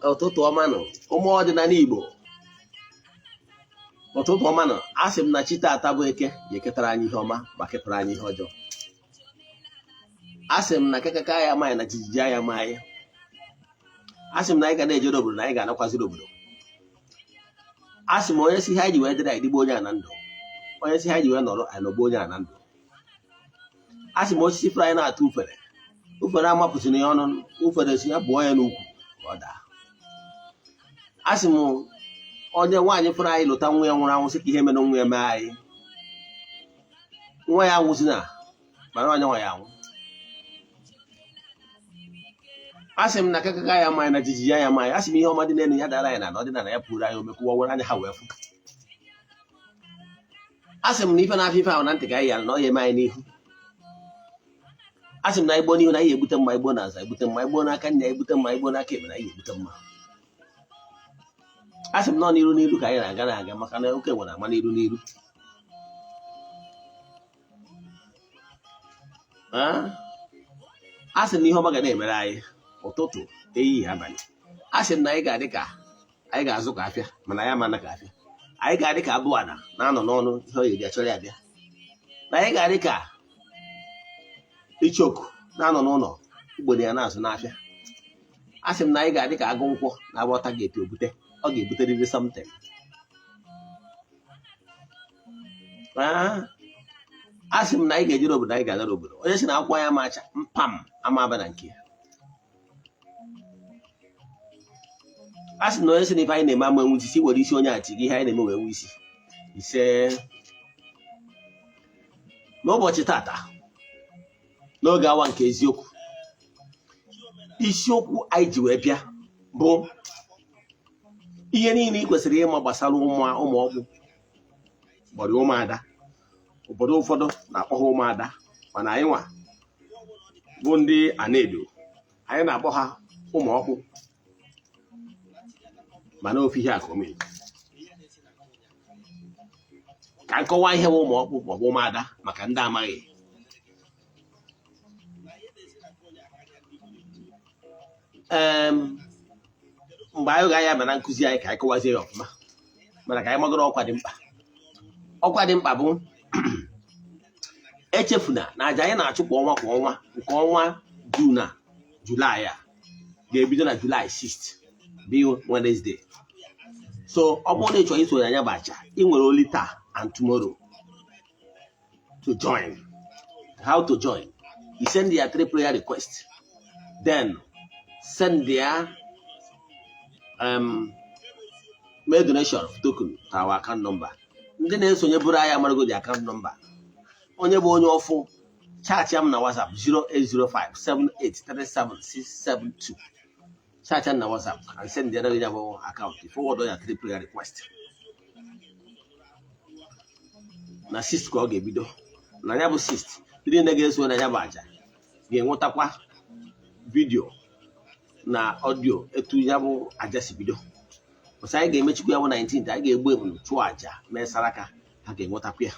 Ụtụtụ ọma nụ, ụmụ ọdịnala Igbo. Ụtụtụ ọma nụ. A sị m na chi taata bụ Eke ya eketara anyị ihe ọma ma kepụrụ anyị ihe ọjọọ. A sị m na kekeke ya amaghị na jijiji ya amaghị. A sị m na anyị ga na-ejere obodo, na anyị ga-anakwaziri obodo. A sị m, onye si ihe anyị ji wee dịrị anyị dịgbo onye a na ndụ, onye si ha ji wee nọrọ anyị nọgbo onye a na ndụ. A sị m, osisi fere anyị na-atụ ufere, ufere amapụsịrị ya ọnụ, ufere si ya bụọ ya n'ukwu ka ọ daa. A sị m, onye nwaanyị fụrụ anyị lụta nwa ya nwụrụ anwụ, sị ka ihe mere nwa ya mee anyị, nwa ya anwụzina, mana onye nwa ya anwụ. A sị m na kakaka ya amaghị na jijiji ya amaghị. A sị m, ihe ọma dị n'elu ya dara anyị na ọdịnala ya pụrụ anyị omekụwa were anya ha wee fụ. A sị m na ife na-afịa ife ahụ na ntị ka anyị yara na ọ ya eme anyị n'ihu. A sị m na igbo n'ihu na anyị egbute mma, igbo na aza egbute mma, igbo n'aka nna egbute mma, igbo n'aka ekpe na anyị egbute mma. A sị m nọ n'iru n'iru ka anyị na-aga na-aga, maka na oke nwere ama n'iru n'iru. A sị na ihe ọma ga na-emere anyị ụtụtụ, ehihie, abalị. A sị na anyị ga-adị ka anyị ga-azụ ka afịa, mana anyị amana ka afịa. Anyị ga-adị ka abụọ na na-anọ n'ọnụ ihe ọ ga-eji achọrọ ya bịa, na anyị ga-adị ka ichoku na-anọ n'ụlọ ugboro ya na-azụ n'afịa. A sị m na anyị ga-adị ka agụ nkwọ na-agba ọta ga-eti obute, ọ ga-ebuterịrị something. A sị m na anyị ga-ejere obodo, anyị ga-anara obodo. Onye sị na akwụkwọ ya ma acha mpam ama aba na nke ya. A sị na onye sị na ife anyị na-eme ama enwe isi, were isi onye achị gị ihe anyị na-eme wee nwe isi. Ise. N'ụbọchị tata, n'oge awa nke eziokwu, isiokwu anyị ji wee bịa bụ ihe niile ị kwesịrị ịma gbasara ụmụ ọkpụ gbọrọ ụmụada. Obodo ụfọdụ na-akpọ ha ụmụada, mana anyị nwa bụ ndị Anaedo, anyị na-akpọ ha ụmụ ọkpụ, mana ofu ihe a ka o mere. Ka nkọwa ihe bụ ụmụ ọkpụ maọbụ ụmụada maka ndị amaghị. Mgbe anyị ga-aya na nkụzi anyị ka anyị kọwazie ya ọfụma, mana ka anyị magoro ọkwa dị mkpa. Ọkwa dị mkpa bụ, echefuna na aja anyị na-achụ kwa ọnwa kwa ọnwa, nke ọnwa June na Julaị a ga-ebido na Julaị 6, bụ Wednesday. So ọ bụrụ na ị chọrọ isonye anya bụ aja, ị nwere only taa and tomorrow to join. How to join? You send your three prayer request, then send their make donation of token to our account number. Ndị na-esonye bụrụ anyị amarago the account number. Onye bụ onye ọfụ, chat m na WhatsApp 08057837672. Chat m na WhatsApp and send the other ya bụ account, forward ya three prayer request. Na 6 ka ọ ga-ebido. Na ya bụ 6, ndị niile ga-eso na ya bụ aja ga-enwetakwa video na audio etu ya bụ aja si bido. Ọsọ anyị ga-emechikwa ya bụ 19th, anyị ga-egbu ebulu, chụọ aja, mee saraka, ha ga-enwetakwa ya.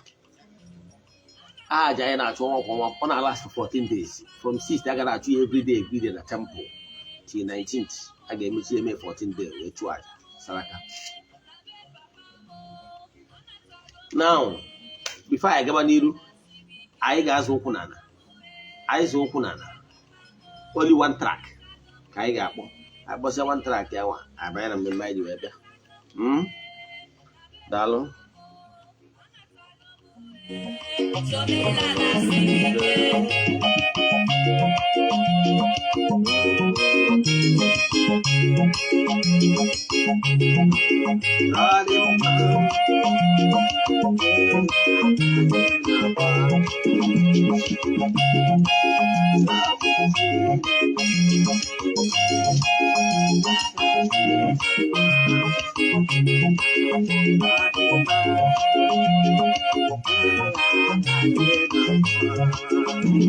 Aja anyị na-achụ ọnwa kwa ọnwa, ọ na-last for 14 days. From 6th, a ga na-achụ ya everyday, everyday na temple till 19th. A ga-emechi eme 14 days wee chụọ aja saraka. Now, before anyị gaba n'iru, anyị ga-azụ ụkwụ n'ala. Anyị zụ ụkwụ n'ala, only one track ka anyị ga-akpọ. Akpọsịa one track ya nwa, abanye na mmemme anyị ji wee bịa. Daalụ.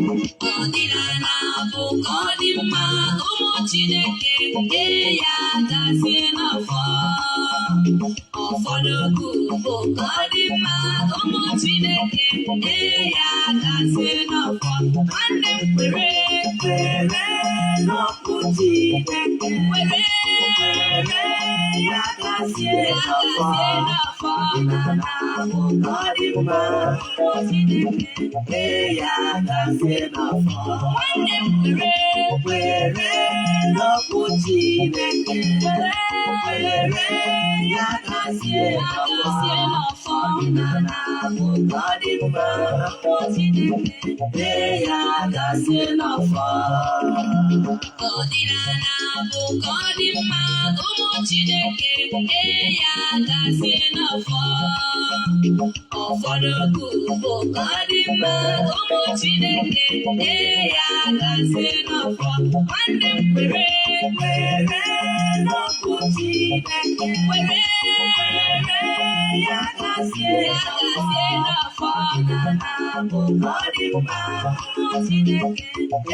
Ọdịnala bụ ka ọ dị mma, ụmụ Chineke ee ya gazie n'ọfọ. Ụfọdụ okwu bụ ka ọ dị mma, ụmụ Chineke ee ya gazie n'ọfọ. Nwanne m, kwere, kwere n'okwu Chineke, kwere. Kwere ya gazie n'afọ. Ọdịnala bụ ka ọ dị mma. Chineke ee ya gazie n'afọ. Nwanne m, kwere, kwere n'okwu Chineke. Kwere ya gazie n'afọ. Ọdịnala bụ ka ọ dị mma. Chineke ee ya gazie n'afọ. Ọdịnala bụ ka ọ dị mma, ụmụ Chineke ee ya gazie n'afọ. Ụfọdụ okwu bụ ka ọ dị mma, ụmụ Chineke ee ya gazie n'afọ. Nwanne m, kwere, kwere n'okwu Chineke. Kwere, kwere ya gazie n'afọ. Ọdịnala bụ ka ọ dị mma, ụmụ Chineke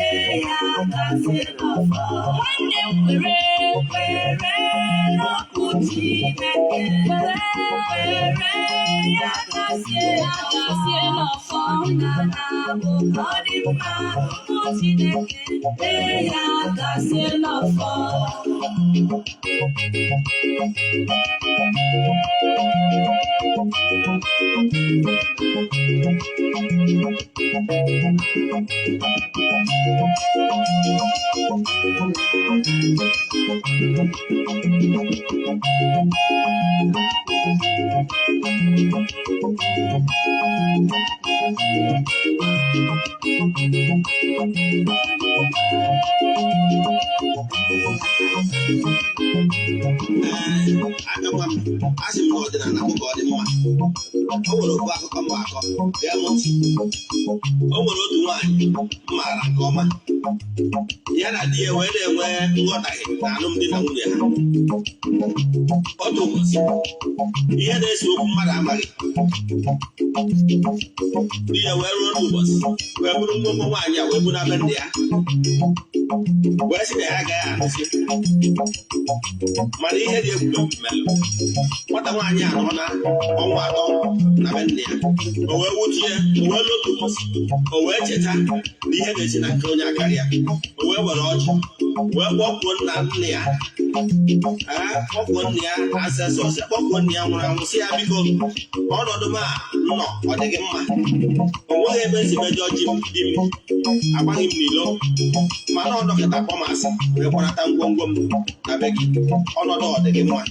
ee ya gazie n'afọ. Nwanne m, kwere, kwere n'okwu Chineke. Kwere, kwere ya gazie n'afọ. Ọdịnala bụ ka ọ dị mma, ụmụ Chineke ee ya gazie n'afọ. Ee, abịakwa m, asị m na ọdịnala bụ ka ọ dị mma. O nwere okwu akụkọ m akọ, gee m ntị. O nwere otu nwaanyị m maara nke ọma. Ya na di ya wee na-enwe nghọtahie na alụmdi na nwunye ha. Otu ụbọchị, ihe na-ese okwu mmadụ amaghị. Di ya wee ruo otu ụbọchị wee bụrụ ngwongwo nwaanyị a wee bu na be nna ya, wee sị na ya agaghị anụzi. Mana ihe dị egwu melụ nwata nwaanyị a nọ na ọnwa 3 na be nna ya. O wee wutie, o wee lọta ụbọchị, o wee cheta na ihe na-esi na nke onye akarị ya. O wee were ọjị wee kpọkuo nna nna ya, kpọkuo nna ya ancestors, kpọkuo nna ya nwụrụ anwụ, sị ya biko, ọnọdụ m a nọ, ọ dịghị mma, o nweghị ebe esi mejọ ji m, di m agbaghị m n'ilo, mana ọ dọkịta kpọmasị wee kwarata ngwongwo m na be gị, ọnọdụ ọ dịghị mma.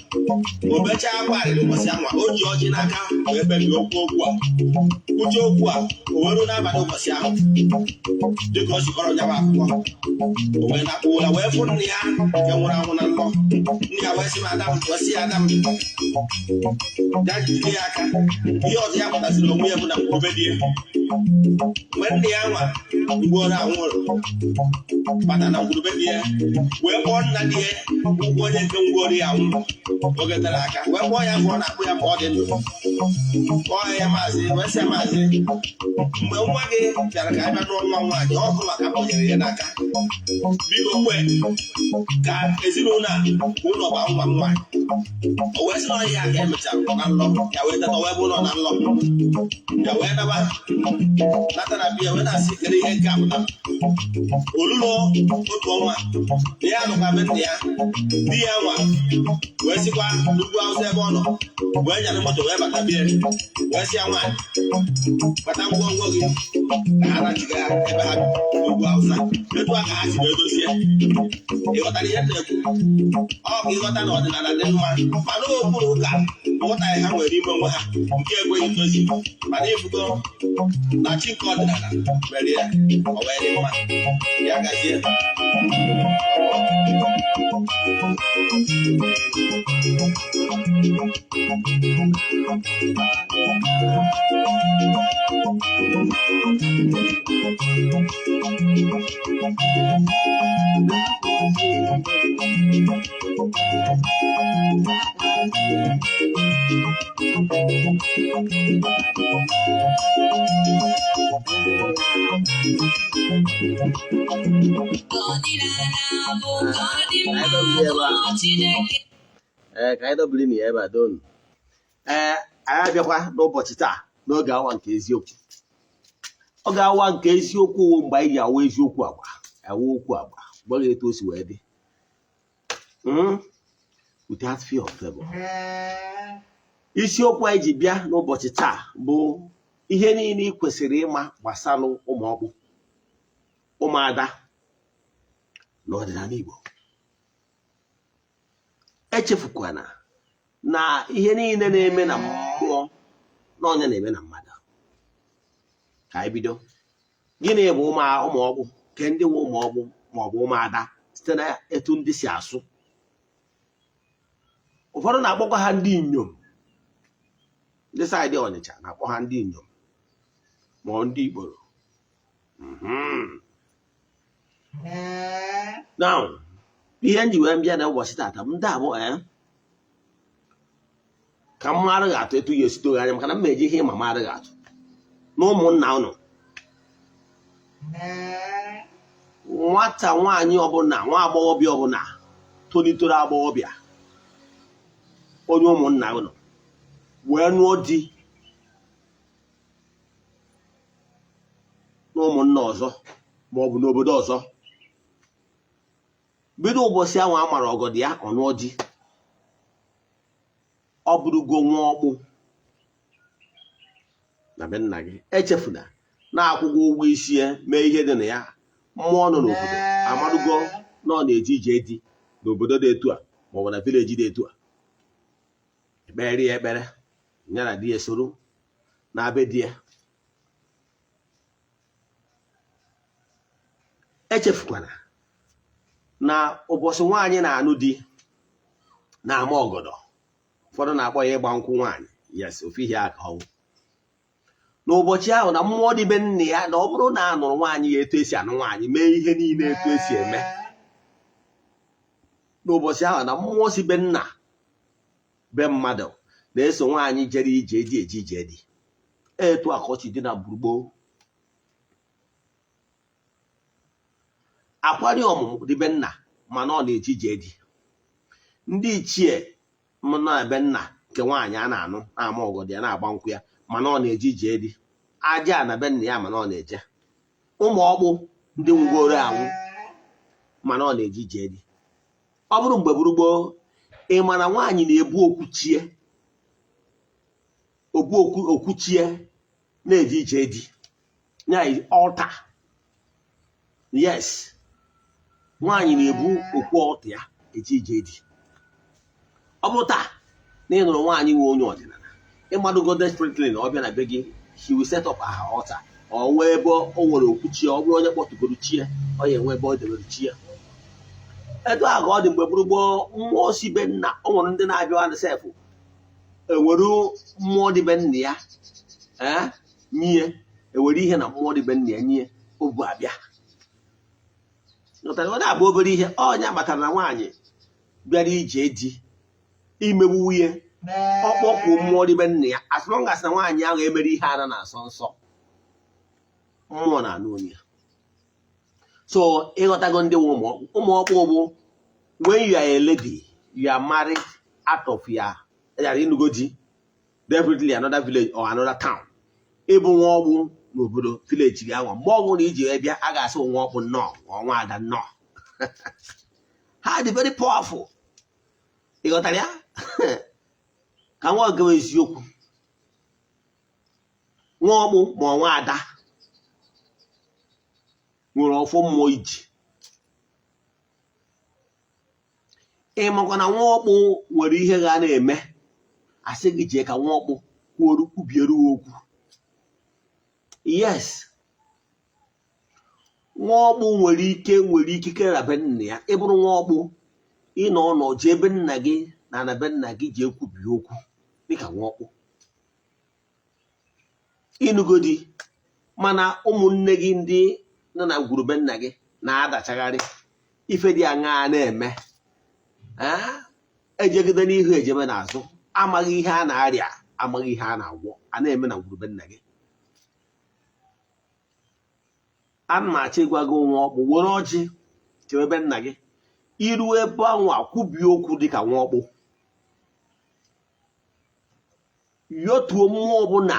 O bechaa akwa arịrị ụbọchị anwa, o ji ọjị n'aka wee kpebie okwu okwu a kwuchie okwu a. O wee ruo n'abalị ụbọchị ahụ, dịka o sikọrọ nyaba akwụkwọ, o wee nakpuo ụra wee fụ nna ya nke nwụrụ anwụ na nlọ. Nne ya wee sị m, ada m, wee sị ya, ada m, ya jide ya aka. Ihe ọzọ ya pụtasịrị onwe ya bụ na ngwurube di ya. Mgbe nne ya nwa ngworo anwụrụ bata na ngwurube di ya, wee kpọọ nna di ya ụgwọ, onye nke ngworo ya anwụ oge tere aka, wee kpọọ ya afọ ọ na-akpụ ya mgbe ọ dị ndụ, kpọọ ya maazị, wee sị ya, maazị, mgbe nwa gị bịara ka a bịa nụọ nwa nwaanyị, ọ bụ maka kpọnyere ya n'aka, biko kwe ka ezinụlọ a ka ụlọ gbaa nwa m nwaanyị. O wee sị na ọhịa ka emechara na nlọ ya, wee teta, wee bụ ụlọ na nlọ ya, wee naba nata na biya, wee na-asị, kedu ihe nke a pụtara? Olulo otu ọnwa na ya nọkwa be nna ya, di ya nwa wee sikwa n'ugwu Awụsa ebe ọ nọ wee nyara moto wee bata bie, wee sị ya, nwaanyị, kpata ngwongwo gị ka ha nachiga ebe ha bi n'ugwu Awụsa. Etu a ka ha si wee dozie. Ịghọtara ihe m na-ekwu? Ọ ka ịghọta na ọdịnala dị mma, mana okpuru ụka nghọtaghị ha nwere ime onwe ha nke ekweghị ndozi. Mana ifugo na chi nke ọdịnala mere ya, ọ wee dị mma. Ya gazie. Ọdịnala bụ ka ọ dị mma, Anyị dọbiri ebe a. ụmụ Chineke. Ee, ka anyị dọbiri na ya ebe a donu. Ee, anyị abịakwa n'ụbọchị taa n'oge awa nke eziokwu. Oge awa nke eziokwu wụ mgbe anyị ji awa eziokwu agba, awa okwu agba, gwa gị etu o si wee dị. Without fear of favor. Isiokwu anyị ji bịa n'ụbọchị taa bụ ihe niile ị kwesịrị ịma gbasara ụmụ ọkpụ, ụmụada n'ọdịnala Igbo. Echefukwana na ihe niile na-eme na mmụọ na ọnya na-eme na mmadụ. Ka anyị bido. Gịnị bụ ụmụ ọkpụ? Ke ndị nwe ụmụ ọkpụ maọbụ ụmụada site na etu ndị si asụ? Ụfọdụ na-akpọkwa ha ndị inyom. Ndị side Ọnịcha na-akpọ ha ndị inyom ma ọ ndị Igboro. Now, ihe m ji wee bịa na ụbọchị tata m ndị abụọ ka m mara gị atụ etu ya esito gị anya, maka na m eji ihe ịma mara gị atụ na ụmụnna ụnụ. Nwata nwaanyị ọbụla, nwa agbọghọbịa ọbụla tolitere agbọghọbịa, onye ụmụnna ụnụ wee nụọ di na ụmụnna ọzọ ma ọ bụ n'obodo ọzọ, bido ụbọchị ahụ a mara ọgọdọ ya ọ nụọ di, ọ bụrụgo nwa ọkpụ na be nna gị. Echefuna na-akwụghị ụgwọ isi ya, mee ihe dị na ya. Mmụọ nọ n'obodo amadugo na ọ na-eje ije di n'obodo dị etu a maọbụ na village dị etu a. Ekpere ya ekpere, ya na di ya soro na be di ya. Echefukwana na ụbọchị nwaanyị na-anụ di na-ama ọgọdọ, ụfọdụ na-akpọ ya ịgba nkwụ nwaanyị. Yes, ofu ihe aka ọnwụ n'ụbọchị ahụ na mmụọ dị be nna ya, na ọ bụrụ na a nụrụ nwaanyị ya etu esi anụ nwaanyị, mee ihe niile etu esi eme n'ụbọchị ahụ, na mmụọ si be nna be mmadụ na-eso nwaanyị jere ije di eje ije di. Etu a ka ọ si dị na gburugburu. Akwari ọmụmụ dị be nna, mana ọ na-eje ije di. Ndị ichie m nọ na be nna nke nwaanyị a na-anụ na-ama ọgọdọ ya, na-agba nkwụ ya, mana ọ na-eje ije di. Aja na be nna ya, mana ọ na-eje. Ụmụ ọkpụ ndị nwugoro anwụ, mana ọ na-eje ije di. Ọ bụrụ mgbe gburu gboo, ị ma na nwaanyị na-ebu okwuchie, obu okwuchie na-eje ije di ya, altar. Yes, nwaanyị na-ebu okwu altar ya eje ije di. Ọ bụrụ taa na ị nụrụ nwaanyị nwe onye ọdịnala, ịmadugo desperately na ọ bịa na be gị, she will set up her altar. Ọ nwee ebe o nwere okwuchi, ọ bụrụ onye kpọtụgoro chi ya, ọ ya enwe ebe ọ debere chi ya. Etu a ka ọ dị mgbe gburu gboo. Mmụọ si be nna, o nwere ndị na-abịa na sef ewere mmụọ dị be nna ya ee nye, ewere ihe na mmụọ dị be nna ya nye obu abịa. Ọ na-abụ obere ihe ọnya kpatara na nwaanyị bịara ije di, imegbu nwunye, ọ kpọkuo mmụọ dị be nna ya. As long as na nwaanyị ahụ emere ihe ara na-asọ nsọ, mmụọ na-anụ onye ya. So ịghọtago ndị nwe ụmụ ọkpụ bụ when you are a lady, you are married out of your yara ịnụgo di, definitely another village or another town, ịbụ nwa ọkpụ n'obodo village gị anwa. Mgbe ọbụla iji wee bịa, a ga-asị nwa ọkpụ nnọọ, nwa ada nnọọ. Ha dị very powerful. Ị ghọtara ya? Ka nwa gawa eziokwu, nwa ọkpụ ma ọ nwa ada nwere ọfọ mmụọ iji. Ị makwa na nwa ọkpụ nwere ihe ga na-eme, asị gị jee ka nwa ọkpụ kwuoru kwubiere okwu. Yes, nwa ọkpụ nwere ike, nwere ikikere na be nna ya. Ị bụrụ nwa ọkpụ, ịnọ ọnọ jee ebe nna gị na be nna gị ji ekwubi okwu dịka nwa ọkpụ. Ịnụgo di, mana ụmụnne gị ndị nọ na ngwuru be nna gị na-adachagharị ife dị aṅaa na-eme, ejegide n'ihu ejebe n'azụ, amaghị ihe a na-arịa, amaghị ihe a na-agwọ, a na-eme na ngwuru be nna gị. Ana m achọ ịgwa gị, nwa ọkpụ, were ọjị chebe be nna gị. Iru ebe anwa, kwubie okwu dịka nwa ọkpụ, yotuo mmụọ ọbụla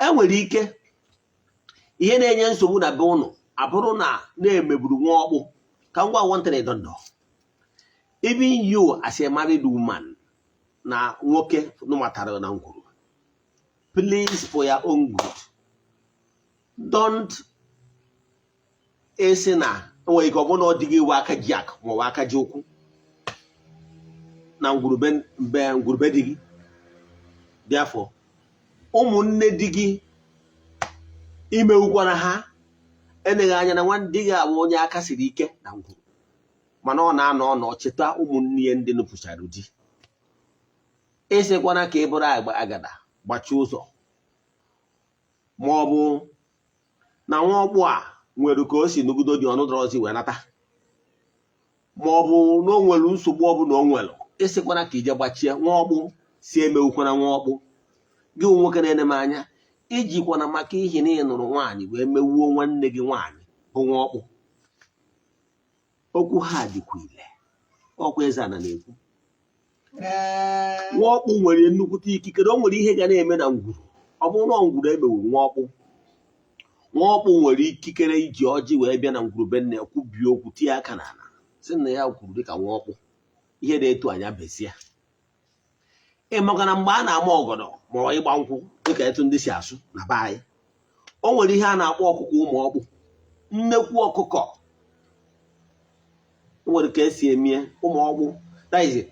enwere ike ihe na-enye nsogbu na be ụnụ abụrụ na na-emegburu nwa ọkpụ. Ka m gwa nwantịrị dọndọ, Even you as a married woman na nwoke nụmatara na ngwuru, please, for your own good, don't esi na enwere ike ọ bụrụ na ọ dịghị iwe aka ji akụ maọbụ aka ji ụkwụ na ngwurube mbe ngwurube di gị. Therefore, ụmụnne di gị imewukwana ha eneghị anya na nwanne di gị abụ onye aka siri ike na ngwuru, mana ọ na-anọ ọnọ cheta ụmụnne ya ndị nupụchara di. Ịsịkwana ka ị bụrụ agada gbachie ụzọ, ma ọ bụ na nwa ọkpụ a nwere ka o si nụgido dị ọnụ dọrọzi wee nata, ma ọ bụ na o nwere nsogbu ọbụla o nwere, ịsịkwana ka ije gbachie nwa ọkpụ si emewukwana nwa ọkpụ. Gị nwoke na-ene m anya, ijikwana maka ihi na ị nụrụ nwaanyị wee mewuo nwanne gị nwaanyị bụ nwa ọkpụ. Okwu ha dịkwa ile ọkwa. Eze ana na-ekwu, nwa ọkpụ nwere nnukwute ikikere. O nwere ihe ga na-eme na ngwuru. Ọ bụrụ na ngwuru emewu nwa ọkpụ, nwa ọkpụ nwere ikikere iji ọjị wee bịa na ngwuru be nne ya, kwubie okwu, tinye aka n'ala, sị na ya kwuru dịka nwa ọkpụ, ihe na-etu anya bezie. Ị maka na mgbe a na-ama ọgọdọ ma ọ ịgba nkwụ, dịka etu ndị si asụ na be anyị, o nwere ihe a na-akpọ ọkụkọ ụmụ ọkpụ, nnekwu ọkụkọ. O nwere ka esi emie ụmụ ọkpụ daizi.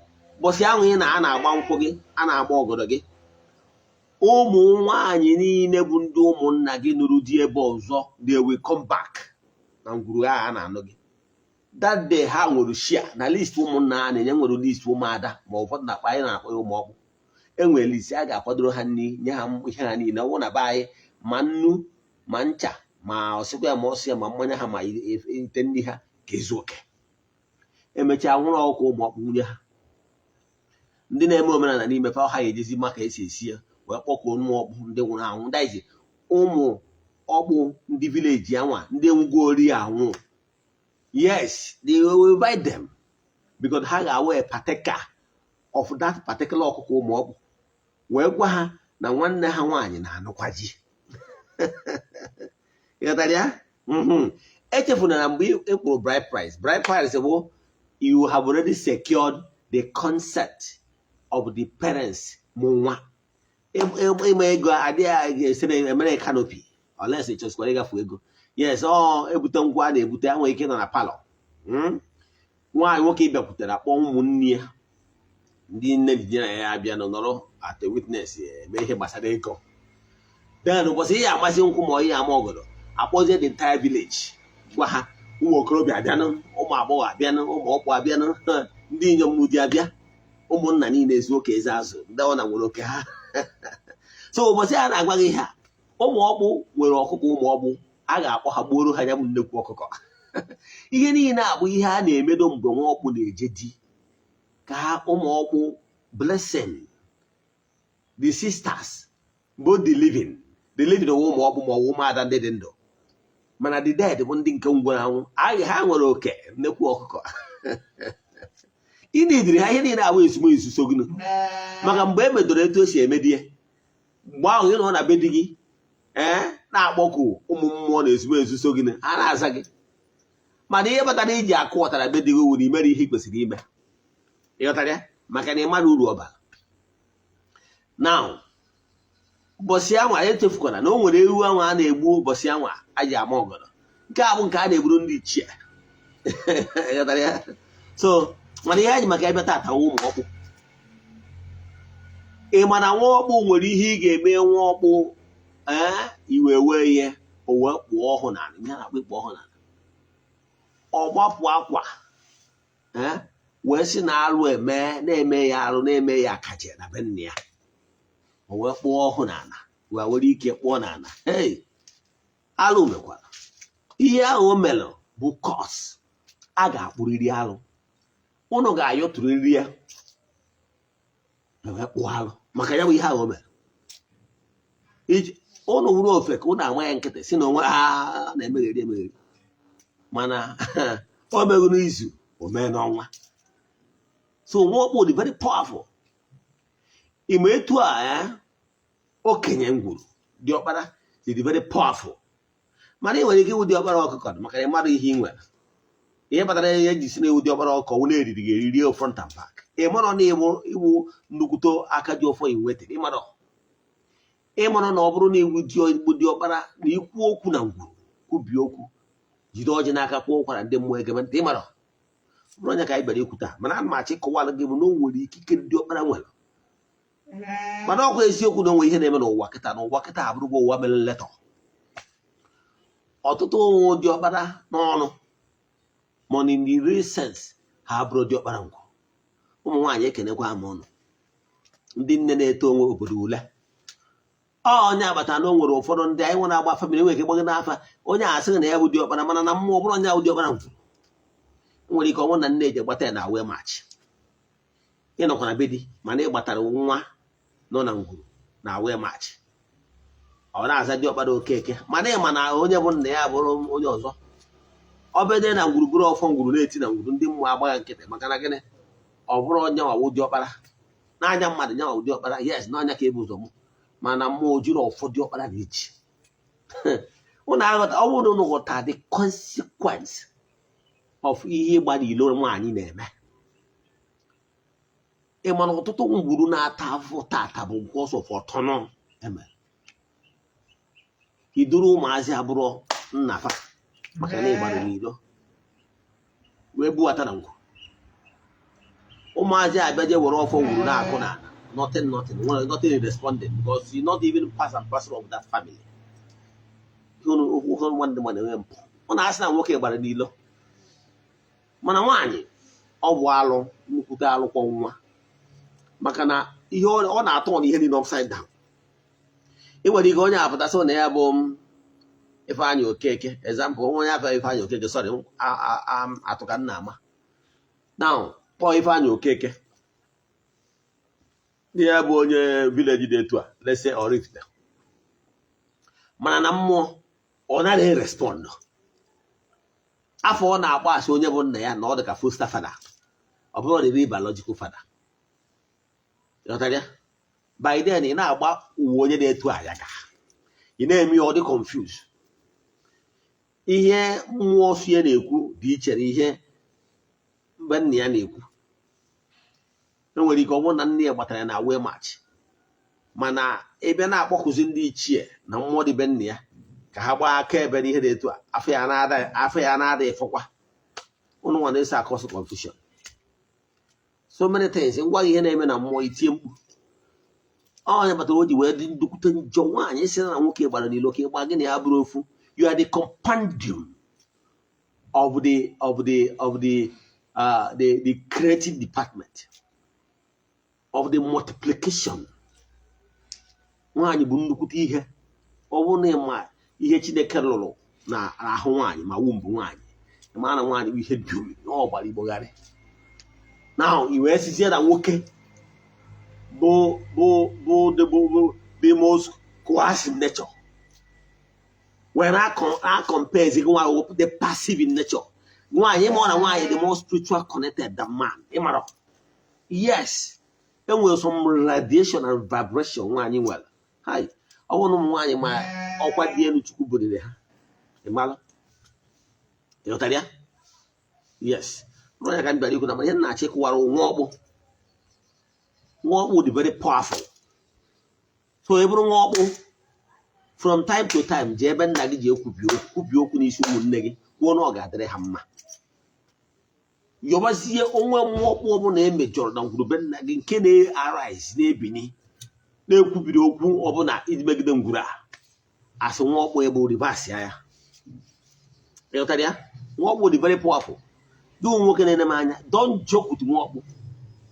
Bọsị ahụ ị na a na-agba nkwụ gị, a na-agba ọgọdọ gị, ụmụ nwaanyị niile bụ ndị ụmụnna gị nụrụ di ebe ọzọ, they will come back na ngwuru ahụ a na-anụ gị that day. Ha nwere share na list ụmụnna ha na-enye. Nwere list ụmụada, ma ụfọdụ na-akpa anyị na-akpọ ya ụmụ ọkpụ. Enwere list a ga-akwadoro ha nri, nye ha ihe ha niile. Ọ bụrụ na be anyị, ma nnu ma ncha ma ọsịkwa ya ma ọsị ya ma mmanya ha ma ite nri ha ga-ezu oke. Emechaa, nwụrụ ọkụ ụmụ ọkpụ nwunye ha, ndị na-eme omenala n'ime fa ha ga-ejezi maka esi esi ya wee kpọkuo ụmụ ọkpụ ndị nwụrụ anwụ, ndị ụmụ ọkpụ, ndị village anwa, ndị enwugori anwụ. Yes, they will invite them because ha ga-awe partaker of that particular ọkụkọ ụmụ ọkpụ, wee gwa ha na nwanne ha nwaanyị na-anụkwa ji. Ịghọtara ya? Echefuna na mgbe ị kwụrụ bride price, bride price bụ you have already secured the consent of the parents mụ nwa. Ịma ego adịghị esere emere canopy unless ị chọsikwara ịgafe ego. Yes, ọ ebute ngwa a na-ebute, ha nwere ike ịnọ na parlour. Nwaanyị nwoke ịbịakwutere akpọ ụmụnne ya, ndị nne di na ya abịa nọ nọrọ at a witness, eme ihe gbasara ego. Then ụbọchị ihe amasị nkwụ ma ihe ama ọgọdọ, akpọzie the entire village, gwa ha, ụmụ okorobịa abịanụ, ụmụ agbọghọ abịanụ, ụmụ ọkpụ abịanụ, ndị inyom di abịa, ụmụnna niile ezu oke, eze azụ ndị ọ na nwere oke ha. So ụbọchị a na-agwa gị ihe a, ụmụ ọkpụ nwere ọkụkọ ụmụ ọkpụ a ga-akpọ ha gbuoro ha ya bụ nnekwu ọkụkọ. Ihe niile a bụ ihe a na-emedo mgbe nwa ọkpụ na-eje di, ka ha ụmụ ọkpụ blessing the sisters, both the living, the living wụ ụmụ ọkpụ ma ọ bụ ụmụada ndị dị ndụ, mana the dead bụ ndị nke ngwụrụ anwụ agha ha nwere oke nnekwu ọkụkọ. Ị na-ediri ha ihe niile abụ ezumezu so gị, maka mgbe e medoro etu o si emedie, mgbe ahụ ị nọ na be di gị, ee, na-akpọku ụmụ mmụọ na ezumezu so gị, ha na-aza gị. Mana ihe kpatara iji akụ ọtara be di gị wuru imere ihe ị kwesịrị ime, ịghọtara ya? Maka na ị mara uru ọ bara. Now, ụbọchị anwa echefukwana na o nwere ewu anwa a na-egbu ụbọchị anwa a ji ama ọgọdọ. Nke a bụ nke a na-egburu ndị ichie, ịghọtara ya? So mana ihe anyị maka ebe tata wụ ụmụ ọkpụ. Ị ma na nwa ọkpụ nwere ihe ị ga-eme nwa ọkpụ, ee, iwe wee ihe o wee kpụọ ọhụ n'ala, ihe a na-akpọ ịkpụ ọhụ n'ala. Ọ gbapụ akwa, ee, wee sị na arụ eme na-eme ya, arụ na-eme ya akaje na be nna ya, o wee kpụọ ọhụ n'ala, wee were ike kpụọ n'ala. Hey, alụ mekwara ihe ahụ o mere bụ curse. A ga-akpụrịrị alụ, ụnụ ga-ayọtụrịrị ya wee kpụọ alụ maka ya bụ ihe ahụ o mere. Iji ụnụ wuru ofe ka ụnụ ama ya nkịtị si na onwe ha na-emegheri emegheri, mana o meghị n'izu, o mee n'ọnwa. So nwa ọkpụ dị very powerful. Ime etu a, okenye ngwuru diọkpara dị very powerful, mana ị nwere ike ịwụ diọkpara ọkụkọ maka na ị mara ihe ị nwere. Ihe kpatara ya eji si na-ewu diọkpara ọkọ wụ na-eriri gị eriri front and back. Ị mara na iwu nnukwute aka ji ọfọ iwetịrị. Ịmara na ọ bụrụ na iwu igbu diọkpara na ikwu okwu na ngwuru, kwubie okwu, jide ọjị n'aka, kwụọ ụkwara, ndị mmụọ egebe ntị. Ịmara ọ bụrụ onye ka anyị bịara ikwu taa, mana ana m achọ ịkọwara gị bụ na o nwere ikike ndị ọkpara nwere. Mana ọkwa eziokwu na onwe ihe na-eme n'ụwa kịta, na ụwa kịta abụrụgo ụwa mere nletọ. Ọtụtụ ụmụ diọkpara n'ọnụ, mana in the real sense, ha abụrụ diọkpara ngwụ. Ụmụ nwaanyị, ekenekwa m ụnụ, ndị nne na-eto onwe obodo ule. Ọ onye agbata na o nwere ụfọdụ ndị anyị nwere agba family nwere ike gbagị n'afa onye a asịghị na ya bụ diọkpara, mana na mmụọ bụrụ onye ahụ diọkpara ngwụ. Nwere ike ọnwụ na nne eji gbata ya na wee machi ịnọkwa na be di, mana ị gbatara nwa nọ na ngwuru na wee machi, ọ na-aza diọkpara Okeke, mana ị ma na onye bụ nna ya bụrụ onye ọzọ. Ọ bede na ngwuru bụrụ ọfọ ngwuru na-eti na ngwuru, ndị mmụọ agbagha nkịtị. Maka na gịnị? Ọ bụrụ onye nwawu diọkpara n'anya mmadụ, nyanwa diọkpara, yes, n'anya ka ebu ụzọ mụ, mana mmụọ jiri ọfọ diọkpara na-eji. Ụnụ aghọta? Ọ bụrụ na ụnụ ghọta the consequence of ihe ịgba n'ilo nwaanyị na-eme, ị ma na ọtụtụ ngwuru na-ata afụ tata bụ because of ọtọnọ emere iduru ụmụazị abụrụ nnafa, maka na ịgbara n'ilo wee buwata na ngwu. Ụmụazị abịa je were ọfọ ngwuru na-akụ na nothing, nothing, nothing is responding because you not even pass and parcel of that family. Ụfọdụ nwanne mmadụ enwe mpụ, ọ na-asị na nwoke gbara n'ilo, mana nwaanyị ọ bụ alụ, nnukwute alụkwọ nwa, maka na ihe ọ na-atọ na ihe niile upside down. Ị nwere ike onye apụtasị na ya bụ Ifeanyị Okeke, example, onye afọ Ifeanyị Okeke, sorry, atụ ka nna ama now, kpọọ Ifeanyị Okeke, ya bụ onye village dị etu a, let's say Oraifite, mana na mmụọ ọ naghị respond. Afọ ọ na-akpọ asị onye bụ nna ya na ọ dị ka foster father, ọ bụrụ the real biological father. Ghọtara ya? By then ị na-agba uwe onye na-etu ayaga, ị na-eme ya ọ dị confuse. Ihe mmụọ si ya na-ekwu dị iche na ihe mgbe nna ya na-ekwu. Enwere ike ọ bụrụ na nne ya gbatara ya na wee match, mana ebe na-akpọkụzi ndị ichie na mmụọ dị be nna ya ka ha gbaa aka ebe n'ihe dị etu a, afọ ya na-ada ịfọkwa. Ụnụ nwa na-eso a-cause confusion, so many things. Ngwa gị, ihe na-eme na mmụọ, itie mkpu. Onye kpatara o ji wee dị ndukwute njọ nwaanyị si na nwoke gbara n'ilo ka ịgba gị na ya bụrụ ofu. You are the compendium of the creative department of the multiplication. Nwaanyị bụ nnukwute ihe. Ọ bụrụ na ịma ihe Chineke lụrụ na ahụ nwaanyị ma wumbu nwaanyị, ịma na nwaanyị bụ ihe dị omimi ọ gbara igbogharị. Now i wee sizie na nwoke bụ the most coercive nature wee na-compare gị nwa the passive in nature nwaanyị. Ịma na nwaanyị the more spiritual connected than man. Ịmara, yes, enwere some radiation and vibration nwaanyị nwere. Hai, ọ bụrụ na ụmụ nwaanyị ma ọkwa dị elu Chukwu buliri ha, ịmara, ịghọtara ya? Yes, bụrụ ya ka m bịara ikwu na mana ihe m na-achọ ịkụwara, nwa ọkpụ, nwa ọkpụ dị very powerful. So ị bụrụ nwa ọkpụ, from time to time jee ebe nna gị ji ekwubi okwu, kwubi okwu n'isi ụmụnne gị, kwuo na ọ ga-adịrị ha mma. Yọbazie onwe mmụọ ọkpụ ọbụla emejọrọ na ngwurube nna gị nke na-arise, na-ebini, na-ekwubiri okwu ọbụla iji megide ngwuru a, asị nwa ọkpụ ebe reverse ya. Ịghọtara ya? Nwa ọkpụ dị very powerful. Dị ụmụ nwoke na-ene m anya, don't joke with nwa ọkpụ,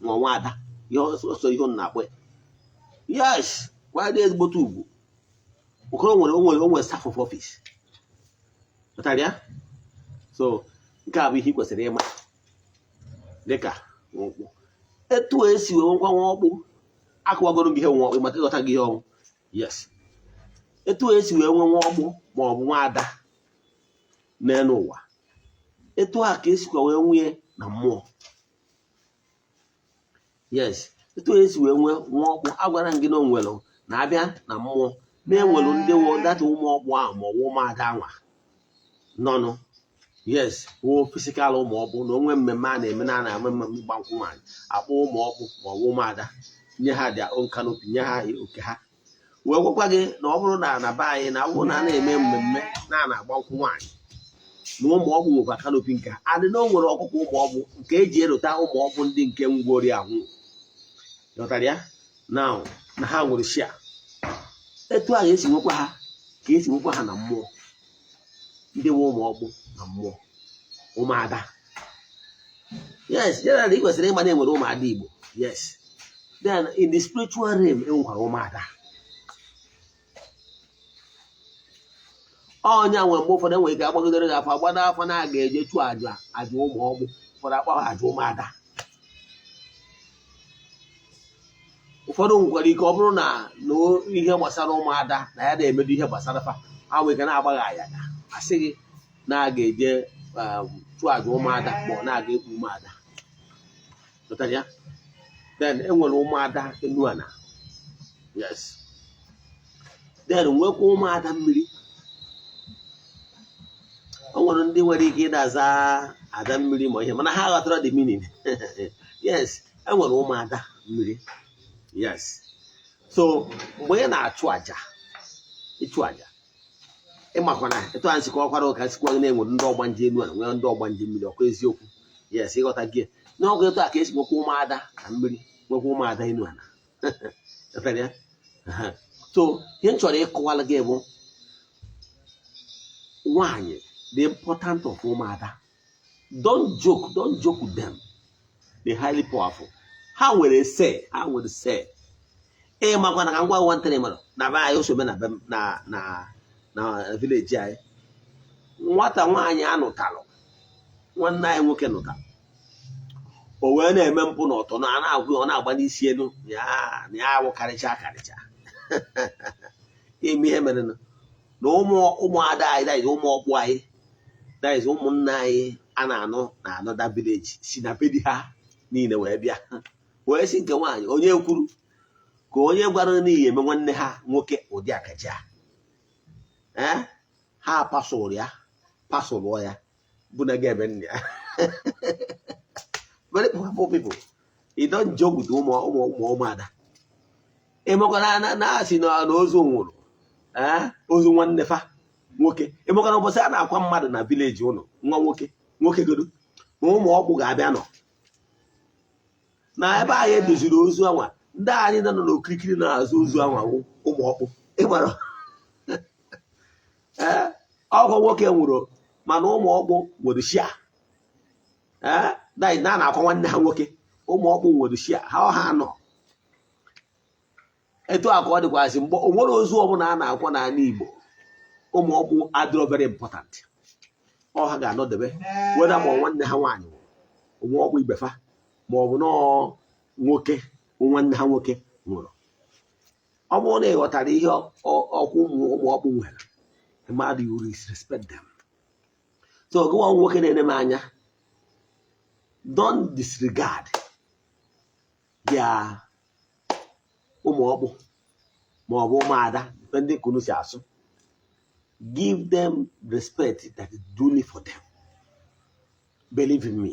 nwa nwa ada, ihe ọsọ ihe ọ na-akpọ ya. Yes, gwa dị ezigbote ugwu. Okoro nwere o nwere staff of office. Ghọtara ya? So nke a bụ ihe ị kwesịrị ịma dịka nwa ọkpụ. Etu esi wee nwekwa nwa ọkpụ, akụwagoro gị ihe nwa ọkpụ maka ịghọta gị ihe ọnwụ. Yes, etu esi wee nwee nwa ọkpụ ma ọ bụ nwa ada n'elu ụwa, etu a ka esikwa wee nwee na mmụọ. Yes, etu esi wee nwee nwa ọkpụ, agwara m gị na o nwere na-abịa na mmụọ na-enwelu ndị wụ data ụmụ ọkpụ ahụ ma ọ bụ ụmụada anwa nọnụ. Yes, wụ physical ụmụ ọkpụ na onwe mmemme a na-eme na a na-eme mmemme ịgba nkwụ nwaanyị, akpọ ụmụ ọkpụ ma ọ bụ ụmụada, nye ha their own canopy, nye ha oke ha. Wee gwakwa gị na ọ bụrụ na na be anyị, na ọ bụrụ na a na-eme mmemme na a na-agba nkwụ nwaanyị, na ụmụ ọkpụ nwekwa canopy nke ha. Adị na o nwere ọkụkọ ụmụ ọkpụ nke eji erota ụmụ ọkpụ ndị nke ngwori anwụ, ghọtara ya? Now, na ha nwere share etu ahụ esi nwekwa ha, ka esi nwekwa ha na mmụọ, ndị nwe ụmụ ọkpụ na mmụọ, ụmụada. Yes, generally, ị kwesịrị ịma na enwere ụmụada Igbo. Yes, then in the spiritual realm, enwekwara ụmụada. Ọnya nwere mgbe ụfọdụ enwere ike agbagidere gị afọ, agbado afọ na aga eje chụọ aja, aja ụmụ ọkpụ, ụfọdụ akpọ ha aja ụmụada. Ụfọdụ nwekwara ike ọ bụrụ na na ihe gbasara ụmụada na ya na-emedo ihe gbasara fa, ha nwere ike na-agbagha aya, asị gị na a ga-eje chụọ aja ụmụada ma ọ na-aga ekpu ụmụada. Ghọtara ya? Then enwere ụmụada enu ana. Yes, then nwekwa ụmụada mmiri. O nwere ndị nwere ike ịdaza ada mmiri ma ihe, mana ha ghọtara the meaning. Yes, enwere ụmụada mmiri. Yes, so mgbe ị na-achụ aja, ịchụ aja, ịmakwana etu anyị sikwa ọkwara ụka sikwa gị na-enwere ndị ọgbanje elu ala, nwee ndị ọgbanje mmiri, ọkwa eziokwu? Yes, ịghọta gị n'ọgụ etu a ka esi nwekwa ụmụada na mmiri, nwekwa ụmụada elu ala. Ghọtara ya? So ihe m chọrọ ịkọwara gị bụ nwaanyị, the important of ụmụada. Don't joke, don't joke with them. They highly powerful. Ha nwere say, ha nwere say. Ịmakwa na ka ngwa nwantịrị mara na be anyị osobe na be m- na na na village anyị, nwata nwaanyị anụtalụ, nwanne anyị nwoke nụtalụ, o wee na-eme mpụ na ọtọ na a na-agwụ ya, ọ na-agba n'isi elu ya na ya awụ karịcha karịcha. Ime ihe mere na ụmụ ụmụada anyị, that is ụmụ ọkpụ anyị, that is ụmụnna anyị a na-anụ na another village, si na be di ha niile wee bịa, wee sị nke nwaanyị onye kwuru ka onye gwara n'ihi eme nwanne ha nwoke ụdị akaja. Ee, ha pasụrụ ya, pasụrụ ya bụ na ga-eme nne ya. Very powerful people. You don't joke with ụmụ ụmụ ụmụ ụmụada. Ịmakwana na asị na ozu nwụrụ, ee, ozu nwanne fa nwoke. Ịmakwana ụbọchị a na-akwa mmadụ na village ụnụ, nwa nwoke, nwoke godo na ụmụ ọkpụ ga-abịa nọ na ebe anyị edoziri ozu anwa. Ndị anyị nọ n'okirikiri na-azụ ozu anwa wụ ụmụ ọkpụ. Ịmara, ee, ọgọ nwoke nwụrụ, mana ụmụ ọkpụ nwere share. Ee, na a na-akwa nwanne ha nwoke, ụmụ ọkpụ nwere share ha, ọha nọ etu a ka ọ dịkwasị. Mgbe o nwere ozu ọbụla a na-akwa n'ala Igbo, ụmụ ọkpụ adịrọ very important. Ọ ha ga-anọdebe weda ma ọ nwanne ha nwaanyị nwụrụ, onwe ọkpụ ibe fa, ma ọ bụ nọọ nwoke nwanne ha nwoke nwụrụ. Ọ bụrụ na ị ghọtara ihe ọkwa ụmụ ụmụ ọkpụ nwere mmadụ, you respect them. So gịnwa nwoke na-ene m anya, don't disregard their ụmụ ọkpụ ma ọ bụ ụmụada ndị kunu si asụ. Give them respect that is duly for them. Believe in me,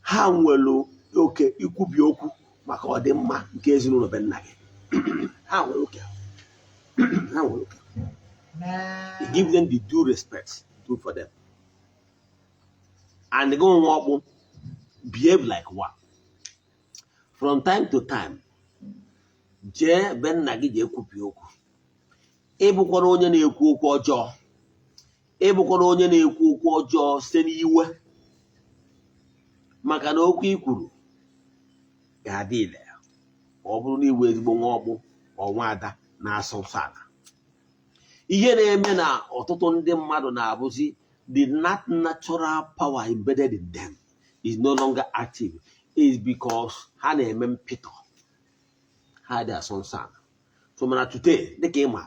ha nwere oke ikwubi okwu maka ọdịmma nke ezinụlọ be nna gị. Ha nwere oke, ha nwere oke. You give them the due respect due for them. And gị nwa ọkpụ, behave like one. From time to time, jee be nna gị, jee kwubi okwu. Ịbụkwara onye na-ekwu okwu ọjọọ, ịbụkwara onye na-ekwu okwu ọjọọ site n'iwe, maka na okwu i kwuru ga-adị ile ma ọ bụrụ na iwe ezigbo nwa ọkpụ ma nwa ada na-asọ nsọ ala. Ihe na-eme na ọtụtụ ndị mmadụ na-abụzi the natural power embedded in them is no longer active is because ha na-eme mpịtọ, ha dị asọ nsọ ala. So mana today, dịka ị ma,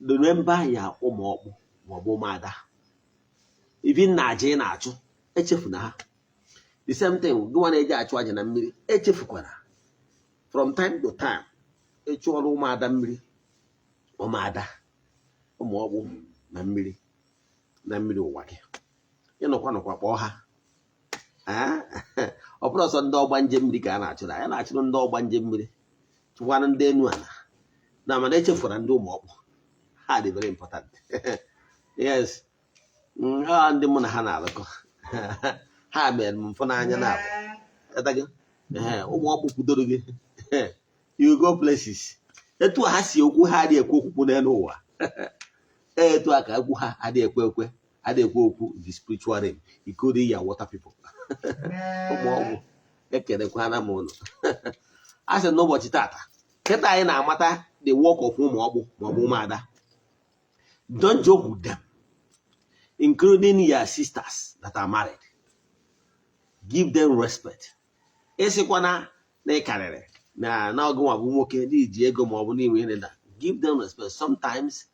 remember ya, ụmụ ọkpụ maọbụ ụmụada, even na aja ị na-achụ, echefuna ha. The same thing gị nwa na-eji achụ aja na mmiri, echefukwara from time to time ịchụọrọ ụmụada mmiri, ụmụada, ụmụ ọkpụ mmiri. Na mmiri, na mmiri ụwa gị, ịnọkwa nọkwa kpọọ ha. Ọ bụrụ ọsọ ndị ọgbanje mmiri ka a na-achụrụ, anyị na-achụrụ ndị ọgbanje mmiri, chụkwanụ ndị enu ala na, mana echefuru ndị ụmụ ọkpụ. Ha dị very important. Yes, ha ndị mụ na ha na-alụkọ, ha mere m mfụ n'anya na abụ. Ụmụ ọkpụ kwudoro gị, you go places. Etu ha si okwu, ha adịghị ekwe okwukwu n'elu ụwa. Etu a ka okwu ha adịghị ekwe ekwe, adịghị ekwe okwu the spiritual realm, including your water people. Ụmụ ọgwụ, ekelekwana m ụnụ. A sị n'ụbọchị tata kịta, anyị na-amata the work of ụmụ ọkpụ maọbụ ụmụada. Don't joke with them, including your sisters that are married. Give them respect. Ịsịkwana na ị karịrị na ọgụ nwa bụ nwoke na iji ego ma ọ bụ n'inwe ihe na, give them respect. Sometimes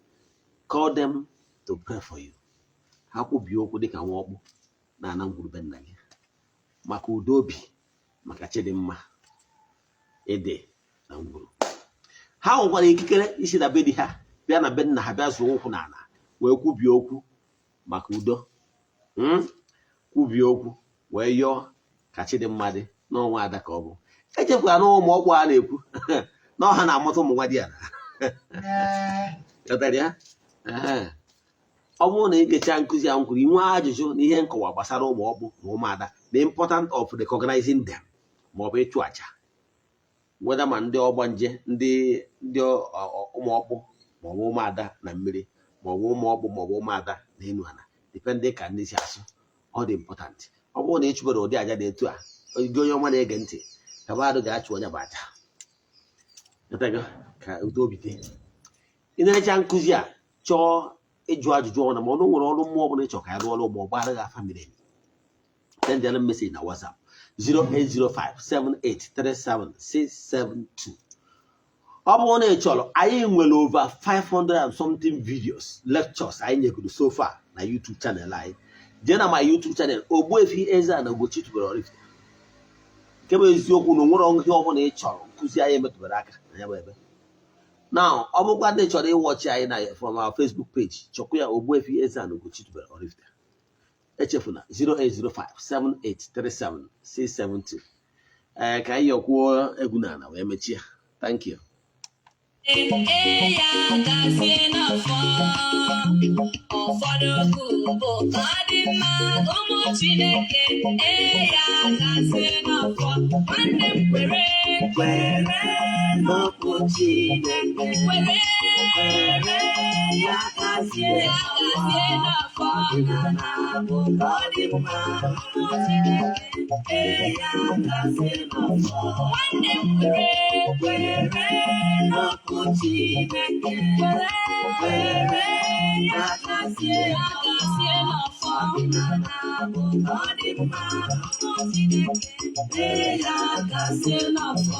call them to pray for you. Ha kwubie okwu dịka nwa ọkpụ na ana ngwurube nna gị, maka udo obi, maka chidimma ịdị na ngwuru. Ha nwekwara ikikere isi na be di ha bịa na be nna ha, bịa zụọ ụkwụ n'ala wee kwubie okwu maka udo, Kwubie okwu wee yọọ ka chidimma dị n'ọnwa ada ka ọ bụ. Echekwara na ụmụ ọgwụ a na-ekwu na ọha na-amụta ụmụ nwa di ya. Ghọtara ya? Ehe. Ọ bụrụ na ị gechaa nkụzi a m kwuru, inwe ajụjụ na ihe nkọwa gbasara ụmụ ọkpụ na ụmụada, the important of recognizing them, ma ọ bụ ịchụ àjà, weda ma ndị ọgbanje, ndị ụmụ ọkpụ ma ọ bụ ụmụada na mmiri, ma ọ bụ ụmụ ọkpụ ma ọ bụ ụmụada na enu ala, depending ka ndị si asụ, ọ dị important. Ọ bụrụ na ị chụbere ụdị àjà dị etu a, gị onye ọma na-ege ntị, ka mmadụ ga-achụ onye bụ àjà. Ghọtago? Ka udo obi dị. Ị na-echa nkụzi a, chọọ ịjụ ajụjụ ọbụla, ma ọ na nwere ọrụ mmụọ ọbụla ịchọ ka ya rụọ ọrụ, ma ọ gbara gị afa miri emi, send them message na WhatsApp 08057837672. Ọ bụrụ na ị chọrọ, anyị nwere over 500 and something videos, lectures anyị nyegoro so far na YouTube channel anyị. Jee na my YouTube channel, Ogbuefi Eze-Ana Ugochi tubelu Oraifite. Nke bụ eziokwu na onwere ihe ọbụla ị chọrọ nkụzi anyị emetụbara aka na ya bụ ebe. Now, ọ bụkwa ndị chọrọ ịwatch anyị na from our Facebook page, chọkwa ya, Ogbuefi Eze-Ana Ugochi tubelu Oraifite. Echefuna 08057837672. Ee, ka anyị yọkwuo egwu n'ala wee mechie. Thank you. Ee, ya gazie n'afọ ụfọdụ okwu bụ ka ọ dị mma, ụmụ Chineke. Ee, ya gazie n'afọ. Nwanne m, kwere, kwere n'okwu Chineke, kwere, kwere, ya gazie, ya gazie n'afọ ọdịnala bụ ka ọ dị mma, ụmụ Chineke. Ee, ya gazie n'afọ. Nwanne m, kwere, kwere n'okwu Chineke, kwere, kwere, ya gazie, ya gazie n'afọ ọdịnala bụ ka ọ dị mma, ụmụ Chineke. Ee, ya gazie n'afọ.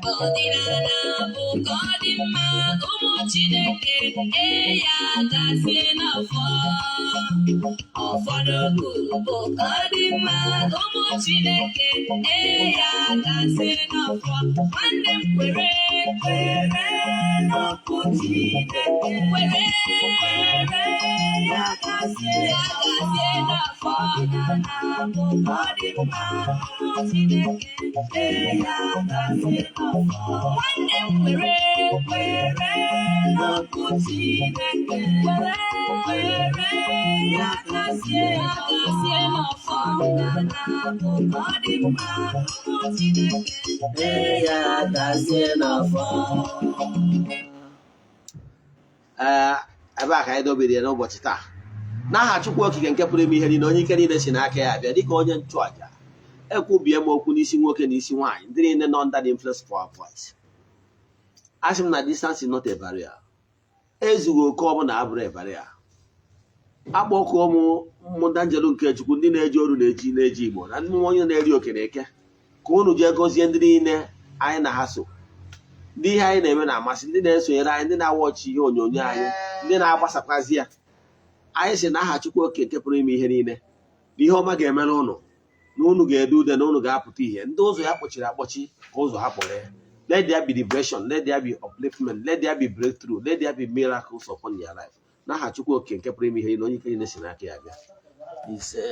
Ọdịnala bụ ka ọ dị mma, ụmụ Chineke. Ee, ya gazie n'afọ ụfọdụ okwu bụ ka ọ dị mma, ụmụ Chineke. Ee, ya gazie n'afọ. Nwanne m, kwere, kwere n'okwu Chineke, kwere, kwere, ya gazie, ya gazie n'afọ ọdịnala bụ ka ọ dị mma, ụmụ Chineke. Ee, ya gazie n'afọ. Nwanne m, kwere, kwere n'okwu Chineke, kwere, kwere, ya gazie, ya gazie n'afọ ọdịnala bụ ka ọ dị mma, ụmụ Chineke. Ee, ya gazie n'afọ. Ee, ebe a ka anyị dobere ya n'ụbọchị taa. N'aha Chukwu Okike nke pụrụ ime ihe niile, onye ike niile si n'aka ya abịa, dịka onye nchụaja, ekwubie m okwu n'isi nwoke na isi nwaanyị, ndị niile nọ under the influence of our voice. Asị m na distance is not a barrier. Ezughị oke ọbụla abụrụ a barrier. Akpọkuo m mmụta njelu nke Chukwu, ndị na-eji oru na-eji na-eji Igbo na ndị onye na-eri oke na eke, ka unu jee gọzie ndị niile anyị na ha so, ndị ihe anyị na-eme na-amasị, ndị na-esonyere anyị, ndị na-awatch ihe onyonyo anyị, ndị na-agbasakwazi ya. Anyị si na aha Chukwu Oke nke pụrụ ime ihe niile na ihe ọma ga-emere ụnụ, na unu ga-ede ude, na unu ga-apụta ihe. Ndị ụzọ ya kpọchiri akpọchi, ka ụzọ ha kpọrọ. Let there be liberation, let there be upliftment, let there be breakthrough, let there be miracles upon your life. N'aha Chukwu Oke nke pụrụ ime ihe niile, onye ike niile si n'aka ya bịa. Ise.